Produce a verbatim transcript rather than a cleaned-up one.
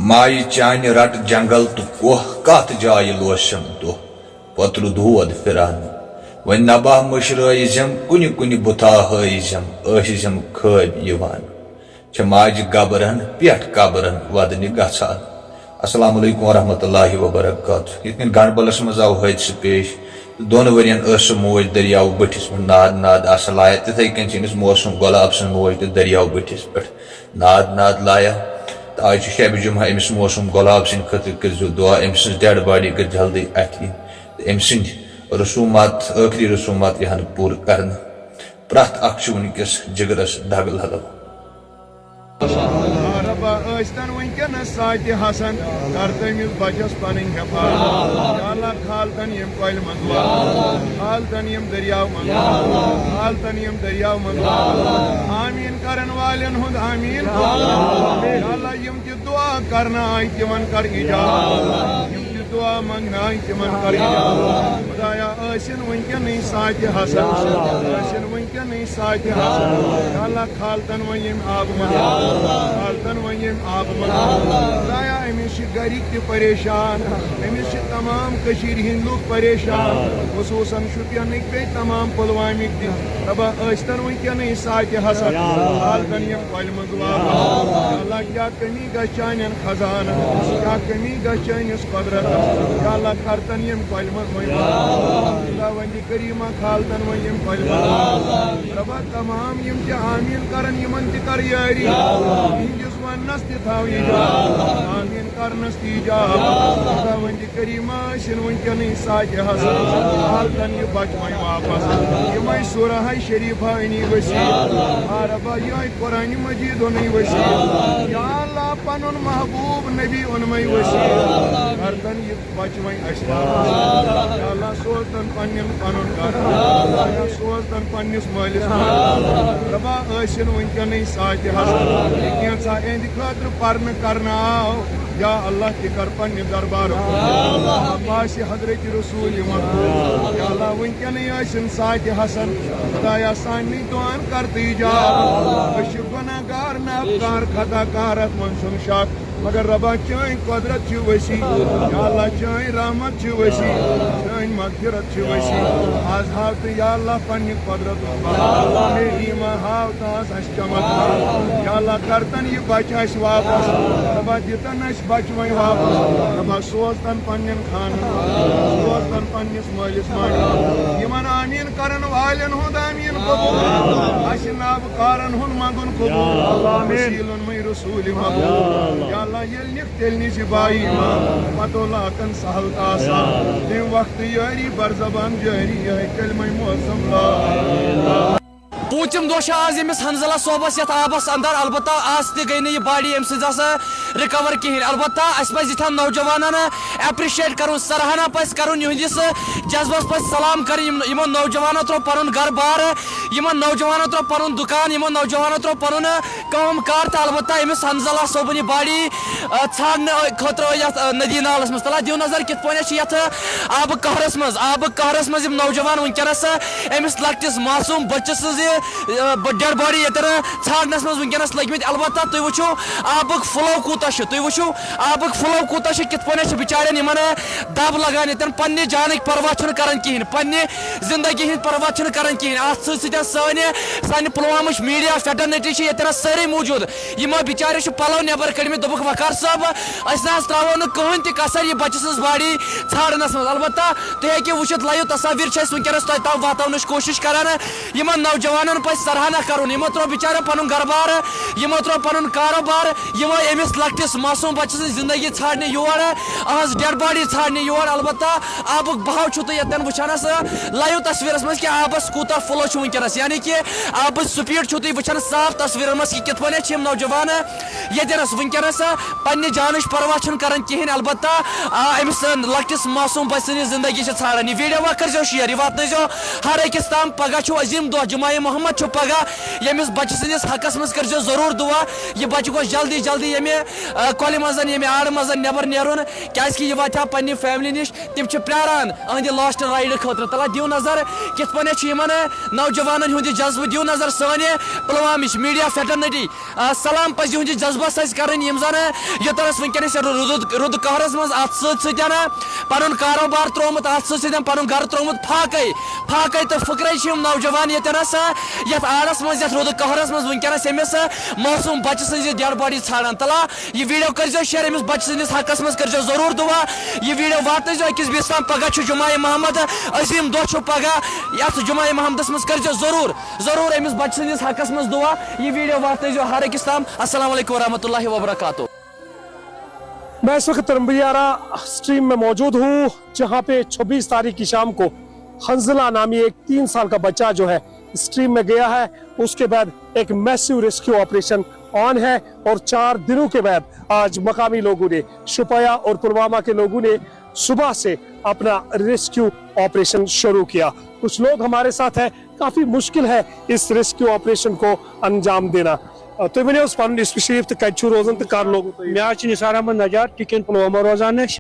مایہِ چانہِ رٹ جنگل تہٕ کوہ، کتھ جایہِ لوسم دۄہ، پترٕ دود پھران۔ وۄنۍ نباہ مٔشرٲیزم، کُنہِ کُنہِ بُتھا ہٲیزم، ٲسزم خٲبۍ یِوان۔ چھِ ماجہِ گبرن پٮ۪ٹھ قبرن ودنہِ گژھان۔ السلام علیکم ورحمۃ اللہ وبرکاتہ۔ یِتھ کٔنۍ گنڈبلس منٛز آو حٲدثہٕ پیش، دۄن ؤرین ٲس سۄ موج دٔریاو بٔٹھِس پٮ۪ٹھ ناد ناد آسہٕ لایان، تِتھَے کٔنۍ چھِ أمِس موسم گۄلاب سٕنٛز موج تہِ دٔریاو بٔٹھِس پٮ۪ٹھ ناد ناد لایان۔ تہٕ آز چھُ شبِ جمعہ، أمِس موسم گۄلاب سٕنٛدِ خٲطرٕ کٔرۍزیو دُعا، أمۍ سٕنٛز ڈیڈ باڈی گٔژھ جلدی اَتھِ یِنۍ تہٕ أمۍ سٕنٛدۍ رسوٗمات، ٲخری رسوٗمات یِہَن پوٗرٕ کرنہٕ۔ پرٛٮ۪تھ اکھ چھُ وٕنکیٚس جگرس دگ لگان۔ ربا ٲسۍتن وٕنکیٚنس ساعتِ حسن، کر تٔمِس بچس پنٕنۍ حفاظت۔ یا اللہ، کھالتن یِم کۄلہِ منٛز واتہٕ، کھالتن یِم دٔریاو منٛز واتہٕ، کھالتن یِم دٔریاو منٛز واتہٕ۔ آمیٖن کرن والٮ۪ن ہُنٛد آمیٖن۔ یا اللہ، یِم تہِ دعا کرنہٕ آے تِمن کر اجابت۔ یِم تہِ دعا منٛگنہٕ آے تِمن کر اجابت۔ خدایا، ٲسِن وٕنکیٚنٕے ساعتِ حسن، ٲسِن وٕنکیٚنٕے ساعتِ حسن۔ یا اللہ، کھالتن وۄنۍ ییٚمہِ آبہٕ منٛز، کھالتن وۄنۍ ییٚمہِ آبہٕ منٛز۔ خدایا، أمِس چھِ گرِکۍ تہِ پریشان، أمِس چھِ تمام کٔشیٖرِ ہِنٛدۍ لُکھ پریشان، خصوٗصاً شُپینٕکۍ بیٚیہِ تمام پُلوامِکۍ تہِ۔ ربا، ٲسۍتن وٕنکیٚنٕے ساعتِ حسن، کھالتن یِم کۄلہِ منٛز واپس۔ یا اللہ، کیٛاہ کمی گژھِ چانٮ۪ن خزانن، کیٛاہ کمی گژھِ چٲنِس قۄدرتس۔ یا اللہ، کھالتن یِم کۄلہِ منٛز وۄنۍ واپس۔ خداوندِ کریمہ، کھالتن وۄنۍ یِم کۄلہِ منٛز۔ ربا، تمام یِم تہِ آمیٖن کرن، یِمن تہِ کر یٲری۔ یِہنٛدِس وننس تہِ تھاو اجابت۔ آمیٖن کرنس تہِ اجابت۔ خداوندِ کریمہ، ٲسِن وٕنکیٚنٕے ساعتِ حسن، کھالتن یہِ بچہٕ وۄنۍ واپس۔ یِمے سورہے شریفہ أنی وسیٖل۔ آ ربا، یِہوٚے قرآنِ مجیٖد اوٚنُے وسیٖل۔ یا اللہ، پنُن محبوب نبی اوٚنمَے وسیٖل۔ کھالتن یہِ بچہٕ وۄنۍ اَسہِ واپس۔ یا اللہ، سوزتن پننٮ۪ن پنُن گرٕ۔ یا سوزتن پننِس مٲلِس ماجہِ۔ ربا، ٲسِن وٕنکیٚنٕے ساعتِ حسن۔ یہِ کینٛژھا اِہِنٛدِ خٲطرٕ پرنہٕ کرنہٕ آو، یا اللہ، تہِ کر پننہِ دربارُک عباس حضرت رسول مقبول۔ یا اللہ، وٕنکیٚنٕے ٲسِن ساعتِ حسن۔ خدایا، سانہِ دعان کر تہٕ اجابت۔ أسۍ چھِ گۄناہ گار، نابکار، خطا کار، اتھ منٛز چھُنہٕ شک، مگر ربا، چٲنۍ قۄدرت چھِ وسیع۔ یا اللہ، چٲنۍ رحمت چھِ وسیع، چٲنۍ مغفرت چھِ وسیع۔ آز ہاو تہٕ یا اللہ پننہِ قۄدرتُک بہار۔ اے ایمان، ہاو تہٕ آز اَسہِ چمتکار۔ یا اللہ، کرتن یہِ بچہٕ اَسہِ واپس۔ ربا، دِتن اَسہِ بچہٕ وۄنۍ واپس۔ ربا، سوزتن پننٮ۪ن خانن، سوزتن پننِس مٲلِس ماجہِ۔ یِمن آمیٖن کرن والٮ۪ن ہُنٛد آمیٖن قبول۔ اَسہِ نابکارن ہُنٛد منٛگُن قبول۔ آمیٖن۔ وسیٖلن وۄنۍ رسوٗلِ مقبول۔ یا اللہ، ییٚلہِ نِکھ تیٚلہِ نِش یہِ بایی ما، پتو لاکن سہل تہٕ آسان۔ تَمہِ وقتہٕ یٲری بر زبان جٲری، یِہوٚے کلمَے معظم لا۔ پوٗنٛژِم دۄہ چھُ آز ییٚمِس حنزلہ صٲبَس یَتھ آبَس اندر۔ البتہ آز تہِ گٔے نہٕ یہِ باڈی أمۍ سٕنٛز آسہٕ رِکَور کِہیٖنۍ۔ البتہ اَسہِ پَزِ یِتھٮ۪ن نوجوانَن ایپریشیٹ کَرُن، سراہنا پَزِ کَرُن یِہٕنٛدِس جذبَس، پَزِ سلام کَرٕنۍ۔ یِم، یِمو نوجوانو ترٛوو پَنُن گَرٕ بار، یِمو نوجوانو ترٛوو پَنُن دُکان، یِمو نوجوانو ترٛوو پَنُن کٲم کار، تہٕ البتہ أمِس حنزلہ صٲبُن یہِ باڈی، آ، ژھانڈنہٕ خٲطرٕ یَتھ، آ، ندی نالَس منٛز۔ تَلہ دِیِو نظر کِتھ پٲٹھۍ چھِ یَتھ آبہٕ قہرَس منٛز، آبہٕ قہرَس منٛز یِم نوجوان وٕنکیٚنَس، آ، أمِس لۄکٹِس معصوٗم بَچہٕ سٕنٛز یہِ، آ، ب-، ڈیڈ باڈی ییٚتٮ۪ن ژھانڈنَس منٛز وٕنکیٚنَس لٔگۍ مٕتۍ۔ البتہ تُہۍ وٕچھِو آبُک فلو کوٗتاہ چھُ، تُہۍ وٕچھِو آبُک فلو کوٗتاہ چھُ، کِتھ پٲٹھۍ چھِ بِچارٮ۪ن یِمَن، آ، دَب لَگان، ییٚتٮ۪ن پننہِ جانٕکۍ پرواہ چھُنہٕ کران کِہیٖنۍ، پننہِ زندگی ہٕنٛدۍ پرواہ چھِنہٕ کران کِہیٖنۍ۔ اَتھ سۭتۍ سۭتۍ سٲنۍ، سانہِ پُلوامٕچ میٖڈیا فیٹرنٹی چھِ ییٚتٮ۪ن سٲرٕے موٗجوٗد۔ یِمو بِچاریو چھِ پَلو نٮ۪بر کٔڑمٕتۍ، دوٚپُکھ، "وقار صٲب، أسۍ نہ حظ ترٛاوو نہٕ کٕہٕنۍ تہِ کسر یہِ بَچہٕ سٕنٛز باڈی ژھانڈنَس منٛز۔" البتہ تُہۍ ہیٚکِو وٕچھِتھ، live تصاویر چھِ أسۍ وٕنکیٚنَس تۄہہِ تام واتناونٕچ کوٗشِش کران۔ یِمن نوجوانن پَزِ سراہنا کرُن، یِمو ترٛوو بِچاریو پَنُن گرٕ بار، یِمو ترٛوو پَنُن کاروبار، یِمو أمِس لۄکٹِس معصوٗم بَچہٕ سٕنٛز زندگی ژھانڈنہِ یور، أہنٛز ڈیڈ باڈی ژھانڈنہِ یور۔ البتہ آبُک بہاو چھُو تُہۍ ییٚتٮ۪ن وٕچھان حظ، live تصویرس منٛز کہِ آبس کوٗتاہ فلو چھُ وٕنکیٚنس، یعنی کہِ آبٕچ سپیڈ چھُو تُہۍ وٕچھان صاف تصویرن منٛز کہِ کِتھ پٲٹھۍ چھِ یِم نوجوان ییٚتٮ۪نس وٕنکیٚنس پننہِ جانٕچ پرواہ چھِنہٕ کران کِہیٖنۍ۔ البتہ، آ، أمِس لۄکٹِس معصوٗم بچہٕ سٕنٛز زندگی چھِ ژھانڈان۔ یہِ video مہ کٔرزیو share، یہِ واتنٲیزیو ہر أکِس تام۔ پگاہ چھُ عظیٖم دۄہ، جمعہ محمد چھُ پگاہ، ییٚمِس بچہٕ سٕنٛدِس حقس منٛز کٔرزیو ضروٗر دُعا۔ یہِ بچہٕ گوٚژھ جلدی جلدی ییٚمہِ آ، کۄلہِ منٛز، ییٚمہِ آڑٕ منٛز نٮ۪بر نیرُن، کیازِ کہِ یہِ واتہِ ہا پننہِ فیملی نِش۔ تِم چھِ پیاران أہنٛدِ لاسٹ رایڈٕ خٲطرٕ۔ تَلہ دِیِو نظر، کِتھ پٲٹھۍ چھِ یِمن، آ، نوجوانن ہُنٛد یہِ جذبہٕ۔ دِیِو نظر سٲنۍ پلوامٕچ میڈیا فیٹرنٹی۔ آ، سلام پزِ یِہُنٛد یہِ جذبس سۭتۍ کرٕنۍ، یِم زن، آ، یوٚتنس وٕنکیٚنس یہِ رُدٕ، رُدٕ قہرس منٛز اتھ سۭتۍ سۭتۍ، آ، پنُن کاروبار ترٛوومُت، اتھ سۭتۍ سۭتۍ پنُن گرٕ ترٛوومُت فاقے، فاقے تہٕ فقرے چھِ یِم نوجوان ییٚتٮ۪نس، آ، یتھ آڑس منٛز، یتھ رُدٕ قہرس منٛز وٕنکیٚنس أمِس، آ، معصوم بچہٕ سٕنٛز یہِ ڈیڈ باڈی ژھانڈان۔ تَلہ یہِ ویڈیو کٔرزیو شیئر، أمِس بچہٕ سٕنٛدِس حقس منٛز کٔرزیو ضروٗر دُعا۔ یہِ ویڈیو واتنٲیزیو أکِس بیٚیِس تام۔ پگاہ چھُ جمعہ محمد، عظیٖم دۄہ چھُ پگاہ، یتھ جمعہ محمدس منٛز کٔرزیو ضروٗر، ضروٗر أمِس بچہٕ سٕنٛدِس حقس منٛز دُعا۔ یہِ ویڈیو واتنٲیزیو ہر أکِس تام۔ السلام علیکم ورحمۃ اللہ وبرکاتہ۔ میں اس وقت ترمبیارا اسٹریم میں موجود ہوں، جہاں پہ چھبیس تاریخ کی شام کو حنزلہ نامی ایک تین سال کا بچہ جو ہے اسٹریم میں گیا ہے۔ اس کے بعد ایک میسو ریسکیو آپریشن آن ہے اور چار دنوں کے بعد آج مقامی لوگوں نے، شپایا اور پلوامہ کے لوگوں نے صبح سے اپنا ریسکیو آپریشن شروع کیا۔ کچھ لوگ ہمارے ساتھ ہیں، کافی مشکل ہے اس ریسکیو آپریشن کو انجام دینا۔ آ، تُہۍ ؤنِو حظ پنُن، یُس شریف تہٕ کتہِ چھُو روزان تہٕ کر لوگوُ تۄہہِ؟ مےٚ حظ چھُ نثار احمد نجار، ٹِکن پلوامہ روزان أسۍ۔